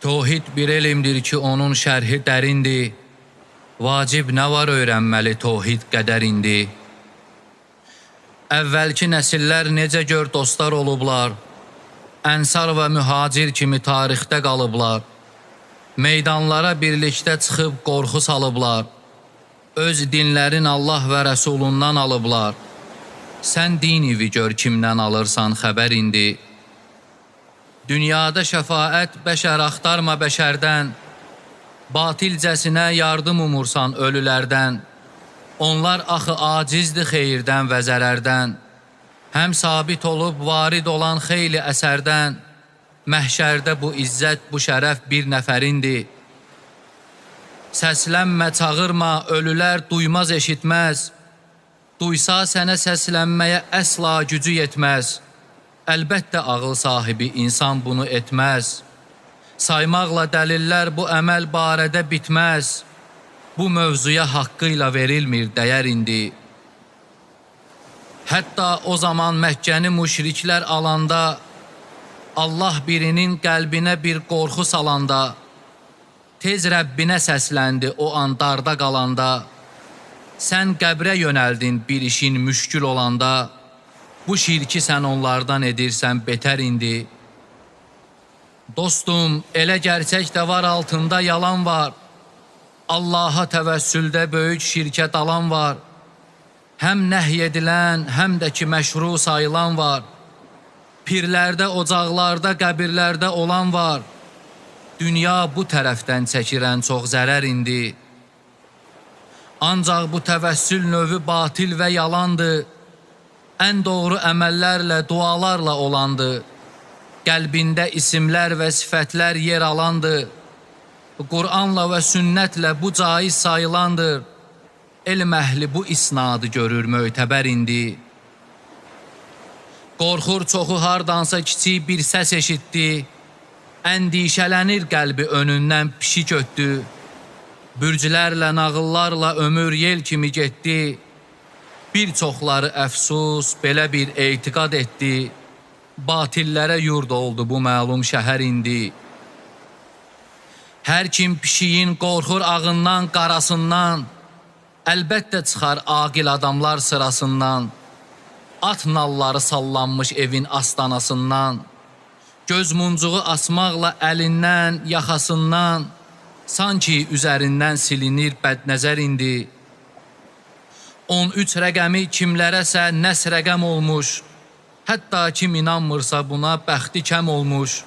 Tohid bir elmdir ki, onun şərhi dərindir. Vacib nə var öyrənməli tohid qədər indi. Əvvəlki nəsillər necə gör dostlar olublar. Ənsar və mühacir kimi tarixdə qalıblar. Meydanlara birlikdə çıxıb qorxu salıblar. Öz dinlərin Allah və Rəsulundan alıblar. Sən din ivi gör kimdən alırsan xəbər indi. Dünyada şəfaət bəşər axtarma bəşərdən. Batilcəsinə yardım umursan ölülərdən. Onlar axı acizdir xeyirdən və zərərdən. Həm sabit olub varid olan xeyli əsərdən. Məhşərdə bu izzət, bu şərəf bir nəfərindir. Səslənmə, çağırma, ölülər duymaz, eşitməz. Duysa sənə səslənməyə əsla gücü yetməz. Əlbəttə ağıl sahibi insan bunu etməz. Saymaqla dəlillər bu əməl barədə bitməz. Bu mövzuya haqqıyla verilmir dəyər indi. Hətta o zaman Məkkəni müşriklər alanda, Allah birinin qəlbinə bir qorxu salanda, tez Rəbbinə səsləndi o an darda qalanda. Sən qəbrə yönəldin bir işin müşkül olanda, bu şirki sən onlardan edirsən betər indi. Dostum, elə gerçək də var, altında yalan var. Allaha təvəssüldə böyük şirkə dalan var. Həm nəhy edilən, həm də ki məşru sayılan var. Pirlərdə, ocaqlarda, qəbirlərdə olan var. Dünya bu tərəfdən çəkirən çox zərər indi. Ancaq bu təvəssül növü batil və yalandır. Ən doğru əməllərlə, dualarla olandır. Qəlbində isimlər və sifətlər yer alandır. Qur'anla və sünnətlə bu caiz sayılandır. Elm əhli bu isnadı görür mötəbər indi. Qorxur çoxu hardansa kiçik bir səs eşitdi. Əndişələnir qəlbi önündən pişik ötdü. Bürclərlə, nağıllarla ömür yel kimi getdi. Bir çoxları əfsus belə bir etiqad etdi. Batillərə yurd oldu bu məlum şəhər indi. Hər kim pişiyin qorxur ağından, qarasından, əlbəttə çıxar aqil adamlar sırasından. At nalları sallanmış evin astanasından, göz muncuğu asmaqla əlindən, yaxasından, sanki üzərindən silinir bədnəzər indi. 13 rəqəmi kimlərəsə nəs rəqəm olmuş, hətta kim inanmırsa buna bəxti kəm olmuş.